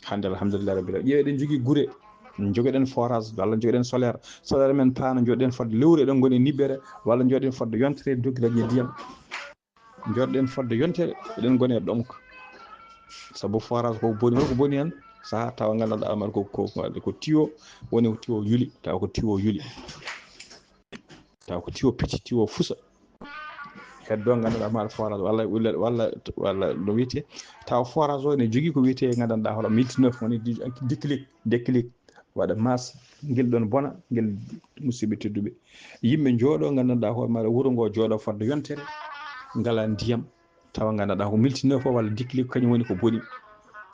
Hannde, alhamdulillahi rabbil alamin, ƴeew eɗen njogii gure, njogoɗen forage, walla njogoɗen solaire. Solaire men paano, njogoɗen fodde lewru, eɗen ngoni e niɓɓere, walla njogoɗen fodde yontere, doggi dañde ndiyam. Njogoɗen fodde yontere, eɗen ngoni e ɗomka. Sabu forage ko boni, holko boni heen? Sahaa tawa nganndanɗaa hoore maaɗa ko, ko, ko, ko tiwo woni, ko tiwo yuli, tawa ko tiwo yuli. Tawa ko tiwo piti, tiwo fusa. Heddo nganndanɗaa hoore maaɗa forage, walla, walla, walla, walla no wiyetee, tawa forage o ene jogii ko wiyetee nganndanɗaa hoore multineuf woni di-, déclic, déclic. Waɗa masse, ngel ɗon bona, ngel, musidɓe tedduɓe. Yimɓe njooɗo, nganndanɗaa hoore maaɗa wuro ngo jooɗo fodde yontere, ngala ndiyam, tawa nganndanɗaa ko multineuf o walla déclic kañum woni ko boni.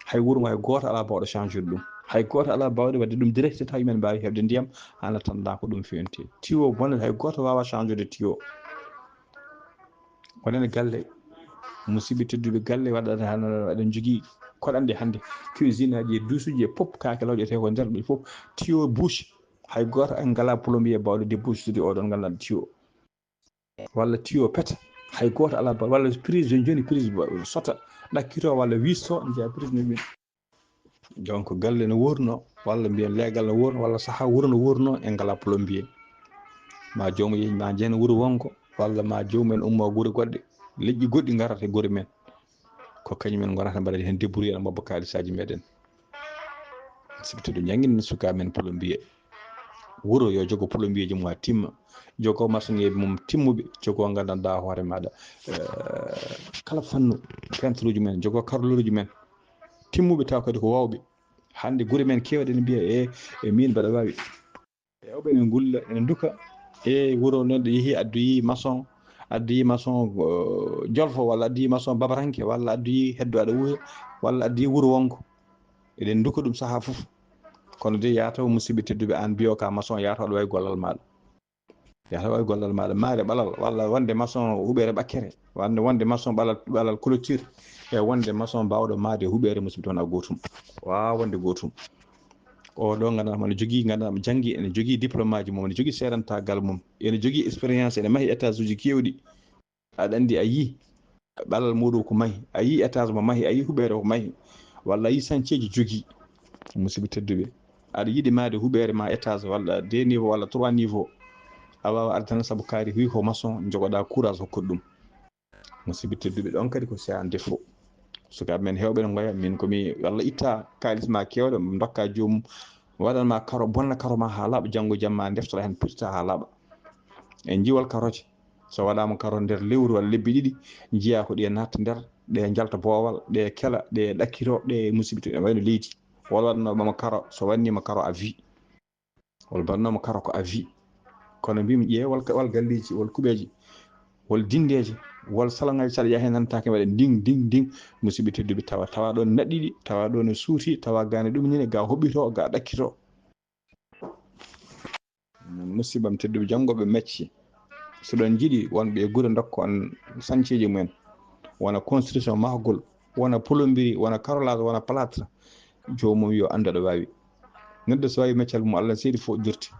Hay wuro ngo hay gooto alaa baawɗo changeude ɗum. Hay gooto alaa baawɗo waɗde ɗum direct tawa yimɓe mbaawi heɓde ndiyam, en attendant ko ɗum fewti. Tiwo bonde hay gooto waawaa changeude tiwo. Onon e galle, musidɓe tedduɓe, galle waɗa, hano eɗen njogii koɗanɗe hannde, cuisine aji e duusuuji e pop, kaake lawƴetee ko nder ɗum fof, tiwo bouche, hay gooto en ngalaa plombier baawɗo débouchude oɗon nganndanɗaa tiwo. Walla tiwo peta, hay gooto alaa ba-, walla prise de jooni, prise ba-, sota, ɗakkito walla wisto, njeya prise de jooni. Donc, galle no wuurno, walla mbiyen leegal no wuurno, walla sahaa wuro no wuurno, en ngalaa plombier. Ma joomum yehi, ma njehen wuro wonko, walla ma joomum en ummo gure goɗɗe, leƴƴi goɗɗi ngarata e gure men. Ko kañum en ngonata mbaɗa heen débrouiller, mobba kaalisaaji meɗen. Sabu to ɗum janngin sukaaɓe men plombier. Wuro yo jogo plombier ji mum haa timma. Jogo maçonnier mum timmuɓe, jogo nganndanɗaa hoore maaɗa, eh, kala fannu, peintre uji men, jogo carreleur uji men timmuɓe, tawa kadi ko waawɓe. Hannde gure men keewɗe ene mbiya, e, e min mbaɗa waawi. Rewɓe ene ngulla, ene nduka. E wuro neɗɗo yehi, addoyi maçon, addoyi maçon, eh, Jolfo, walla addoyi maçon Babaranke, walla addoyi heddo aɗa wuura, walla addoyi wuro wonko. Eɗen nduka ɗum sahaa fof. Kono de, yaa taw musidɓe tedduɓe, aan mbiyo ka maçon, yaa taw aɗa waawi gollal maaɗa. Yaa taw aɗa waawi gollal maaɗa. Maayde ɓalal, walla wonde maçon huɓeere ɓakkere, wonde, wonde maçon ɓalal, ɓalal clôture, e wonde maçon baawɗo maayde huɓeere, musidɓe, wonaa gootum. Waawaa wonde gootum. O ɗo nganndanɗaa mo ene jogii, nganndanɗaa mo janngi, ene jogii diplôme aji mum, ene jogii seedantaagal mum, ene jogii expérience, ene mahi étage uji keewɗi. Aɗa anndi, a yii ɓalal muɗum ko mahi, a yii étage mo mahi, a yii huɓeere ko mahi, walla a yii chantier ji jogii, musidɓe tedduɓe. Aɗa yiɗi maayde huɓeere ma étage, walla deux niveau, walla trois niveau, a waawaa arde tan sabu kaari huyi ko maçon, njogoɗaa courage hokkude ɗum. Musidɓe tedduɓe, ɗon kadi ko c'est un défaut. Sukaaɓe men heewɓe ne ngoya, min ko mi, walla itta kaalis ma keewɗo, ndokka joomum, waɗan ma karo, bonna karo ma haa laaɓa, janngo jamma ndeftora heen, pirta haa laaɓa. En njiwal karoje, so waɗaama karo nder lewru walla lebbi ɗiɗi, njiyaa ko ɗe natta nder, ɗe njalta boowal, ɗe kela, ɗe ɗakkito, ɗe musidɓe tedduɓe, wayno leydi. Walla waɗanooɓe ma karo, so waɗniima karo à vie. Walla mbaɗnoomo karo ko à vie. Kono mbimi ƴeew wal, wal galleeji, wal kuɓeeji, wal dindeeji, wal salaŋaaji, so aɗa yaha heen tan, taake mbaɗa nding, nding, nding. Musidɓe tedduɓe, tawa, tawa ɗoon naɗɗiɗi, tawa ɗoon ne suuti, tawa gaane ɗum ñine, ga hoɓɓito, ga ɗakkito. Musidɓam tedduɓe, janngooɓe mecce, so ɗon njiɗi wonɓe e gure ndokka on sañceeji mumen, wona construction mahgol, wona plomberie, wona carrelage, wona plâtre, joomum yo anndu aɗa waawi. Neɗɗo so waawi meccal mum, Allah seedi fof dirti.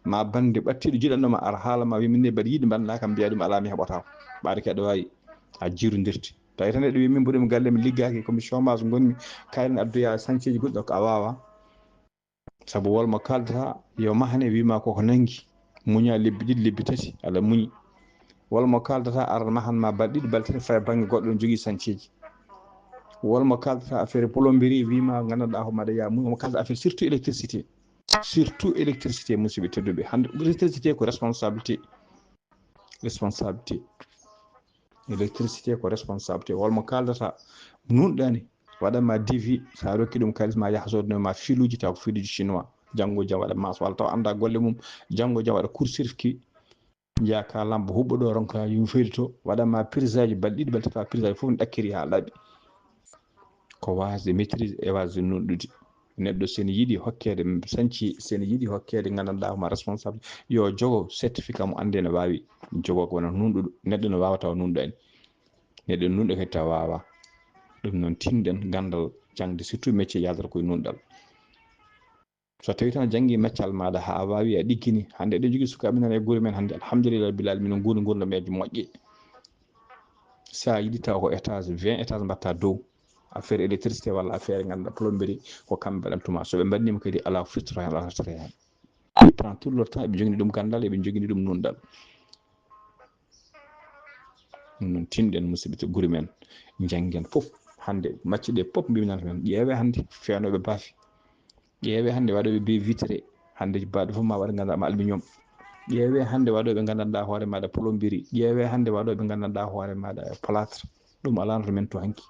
Ma bannde ɓattiiɗo jiɗanno ma ara haala ma, wi min ne mbaɗa yiɗi mbaɗanaa kam, mbiya ɗum alaa, mi heɓataa. Ɓaade ke aɗa waawi, a jiirondirti. Tawi tan neɗɗo wi min mboɗo mi galle, mi liggaaki, ko mi chômage ngonmi, kayren addoya sañceeji goɗɗi, donc a waawaa. Sabu wol mo kaaldata yo mahane, wima koko nangi, muña lebbi ɗiɗi, lebbi tati, aɗa muñi. Wol mo kaaldata ara mahan ma balɗe ɗiɗi, balɗe tati, faya bannge goɗɗo ne jogii sanceeji. Wol mo kaaldata affaire plomberie, wima gandanɗa ko maɗa ya muñi. Mo kaaldata affaire surtout électricité. Surtout électricité, musidɓe tedduɓe. Hannde électricité ko responsabilité. Responsabilité. Électricité ko responsabilité. Wol mo kaaldata nunɗani, waɗanma devis, sa rokki ɗum kalis ma yaha sodno ma filuji, taw ko filuji chinois. Janngo jam waɗa mas walla taw anda golle mum. Janngo jam waɗa court circuit. Njeya ka lamba huɓɓo ɗo, ronka yum feyde to, waɗanma prise aji balɗe ɗiɗi, balɗe tati, prise aji fof ne ɗakkiri ha laaɓi. Ko wasde maîtrise e wasde nunɗude. Neɗɗo sene yiɗi hokkede sanci, sene yiɗi hokkede gandanɗa homa responsable, yo jogo certificat mo ande ne wawi jogo ko wona nunɗuɗo. Neɗɗo ne wawa tawa nunɗani. Neɗɗo nunɗo kadi tawa wawa. Ɗum noon tinɗen gandal jangde, surtout métier yadata koye nunɗal. So tawi tan a janngi maccal maɗa ha a wawi, a ɗiggini, hannde eɗen jogii sukaaɓe nan e gure men hannde, alhamdulillah rabbil alamin, guurda gurdam e moƴƴe. Sa yiɗi taw ko étage, vingt étage mbatta dow, affaire électricité walla affaire ganduɗa plomberie, ko kamɓe mbaɗantuma. So ɓe mbaɗnima kadi ala fitro hen, ala fitro hen. Ɓe tan tout le temps eɓe jogini ɗum gandal, eɓe jogini ɗum nunɗal. Ɗum noon tinɗen musidɓe to gure men, janngen fof. Hannde macce ɗe pop mbimi nan men, ƴeewe hannde feenoɓe baafe. Ƴeewe hannde waɗoɓe be vitre. Hannde baɗo fof ma waɗa ganduɗa ma aluminium. Ƴeewe hannde waɗoɓe gandanɗa hoore maɗa plomberie. Ƴeewe hannde waɗoɓe gandanɗa hoore maɗa plâtre. Ɗum alano to men to hanki.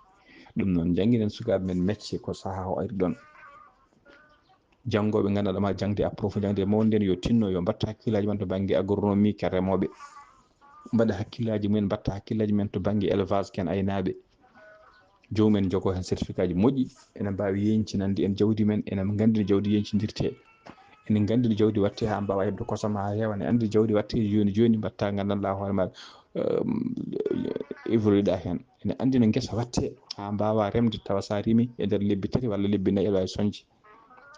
Ɗum noon jannginen sukaaɓe men mecce ko saha o ari ɗon. Janngoɓe gandanɗa ma jangde approfondi, jangde mawde nden yo tinno, yo mbatta hakkillaji men to banggue agronomie ka remoɓe. Mbaɗa hakkillaji mumen, mbatta hakkillaji men to banggue élevage ken aynaɓe. Jomumen jogo hen certificat ji moƴƴi, ene mbawi yencinande en jawdi men, ene gandi no jawdi yencindirte. Ene gandi no jawdi watte ha mbawa hebde kosam ha heewa, ene andi no jawdi watte joni joni, mbatta gandanɗa hoore ma, um, évolué ɗa hen. Ene andi no guesa watte ha mbawa remde tawa sa rimi e nder lebbi tati walla lebbi nayyi aɗa wawi soñde.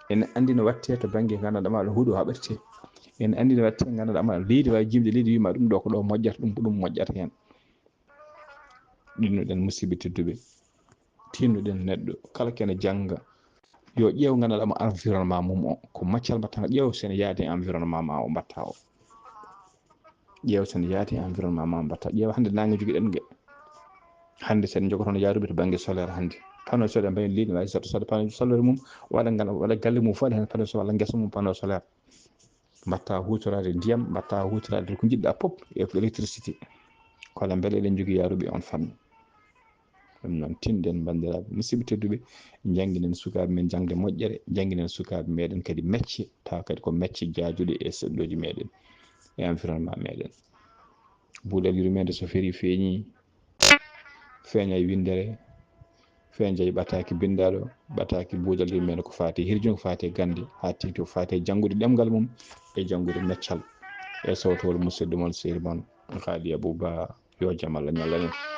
Ene andi no watte to banggue gandanɗa ma ɗo huuɗo haɓirte. Ene andi no watte gandanɗa ma leydi wawi jimde leydi wima ɗum ɗo ko ɗo moƴƴata, ɗum ko ɗum moƴƴata hen. Ɗinnuɗen musidɓe tedduɓe, tinnuɗen neɗɗo kala kene jannga yo ƴeew gandanɗa ma environnement mum o, ko maccal mbatta, ƴeew sene yaadi environnement ma o mbatta o. Ƴeew sene yaadi environnement ma o mbatta. Ƴeew hannde nangue joguiɗen ngue. Hannde sen jogotono yaruɓe to banggue solaire hannde. Panneau solaire mbayen leydi wawi sodde, sodde panneau solaire mum, waɗa ngal, waɗa galle mum fof hen panneau solaire, walla guesa mum panneau solaire. Mbatta hutorade ndiyam, mbatta hutorade ko jiɗɗa pop e électricité. Kono beele eɗen jogui yaruɓe on fannu. Ɗum noon tinɗen bandiraɓe musidɓe tedduɓe, jannginen sukaaɓe men jangde moƴƴere, jannginen sukaaɓe meɗen kadi mecce, tawa kadi ko mecce jaajuɗe e seɗɗoji meɗen e environnement meɗen. Buuɗal yurmede so feeri feeñi, feeña e windere, feeña e ɓataaki binndaaɗo, ɓataaki buuɗal yurmede ko faati e hirjino, ko faati e gannde, ha tengti ko faati e janngude ɗemngal mum e janngude meccal. E sawtowol musidɗo mon sehil mon Haali Abou Ba, yo jam Allah ñallan en.